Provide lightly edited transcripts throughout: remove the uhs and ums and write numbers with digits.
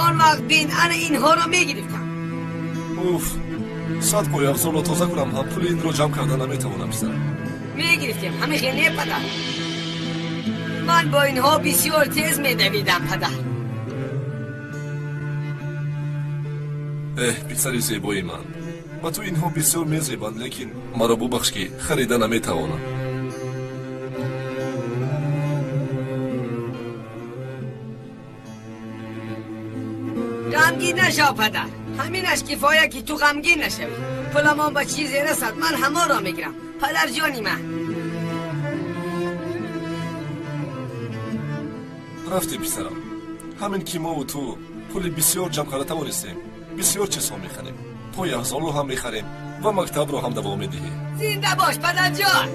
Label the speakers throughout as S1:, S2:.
S1: Он вақт бин ана инҳоро мегирифтам.
S2: Уф, 100 пойафзолро тоза кунам ҳам пули инро ҷамъ карда наметавонам, писарам.
S1: Мегирифтем, ҳамин хел не, падар? Ман бо инҳо бисёр тез медавидам, падар.
S2: Эҳ, писари зебои ман, ба ту инҳо бисёр мезебанд, лекин маро бубахш, ки харида наметавонам.
S1: Ғамгин нашав, падар. Ҳаминаш кифоя, ки ту ғамгин нашавӣ. Пуламон ба чизе расад, ман ҳамонро мегирам, падарҷони ман.
S2: Рафтем, писарам. Ҳамин ки мову ту пули бисёр ҷамъ карда тавонистем, бисёр чизҳо мехарем, пойафзолро ҳам мехарем ва мактабро ҳам давом медиҳем.
S1: Зинда бош, падарҷон.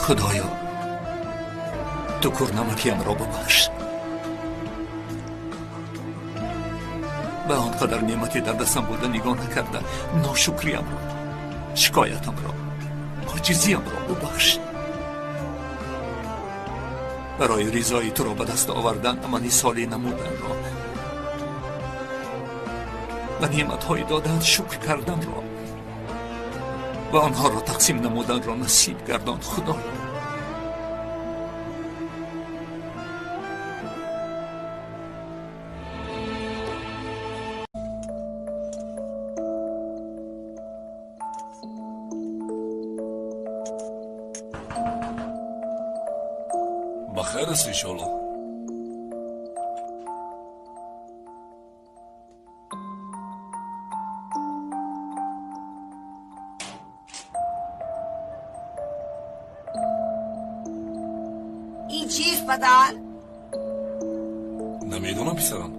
S3: Худоё, ту кӯрнамакиямро бубахш. Ба он қадар неъмате дар дастам буда нигоҳ накарда, ношукриямро, шикоятамро, оҷизиямро бубахш. Барои ризои туро ба даст овардан амали солеҳ намуданро ва неъматҳои додаат шукр карданро ва онҳоро тақсим намуданро насиб гардон, Худоё.
S2: Ба хайр аст, иншоалло.
S1: Ин чист, падар?
S2: Намедонам, писарам.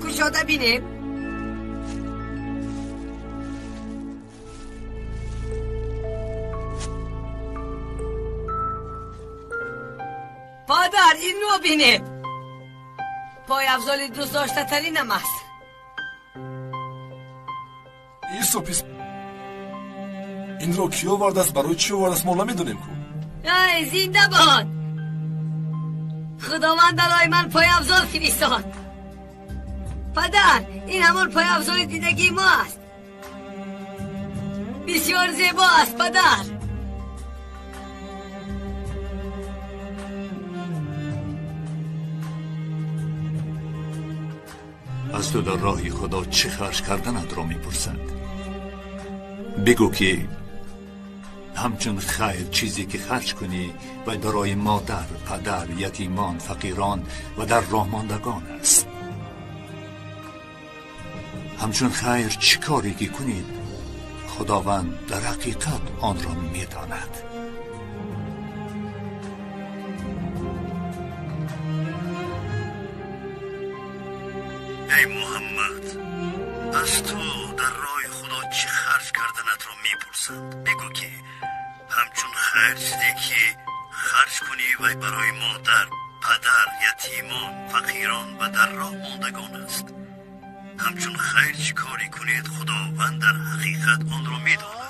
S1: Кушода бинем. Падар, инро бинед. Пойафзоли дӯстдоштатаринам аст.
S2: Исо, пис, инро кӣ овардааст, барои чӣ овардааст, мо намедонем ку.
S1: Ай, зинда бод! Худованд барои ман пойафзол фиристод. Падар, ин ҳамон пойафзоли дидагии мо аст. Бисёр зебо аст, падар.
S3: Аз ту дар роҳи Худо чӣ харҷ карданатро мепурсанд. Бигӯ, ки ҳамчун хайр чизе ки харҷ кунӣ ва барои модар, падар, ятимон, фақирон ва дар роҳ мондагон аст. Ҳамчун хайр чӣ коре ки кунед, Худованд дар ҳақиқат онро медонад.
S4: Эй Муҳаммад, аз ту дар роҳи Худо чӣ харҷ карданатро мепурсанд. Бигӯ, ки ҳамчун хайр чизе ки харҷ кунӣ вай барои модар, падар, ятимон, фақирон ва дар роҳ мондагон аст. Ҳамчун хайр чӣ коре кунед, Худованд дар ҳақиқат онро медонад.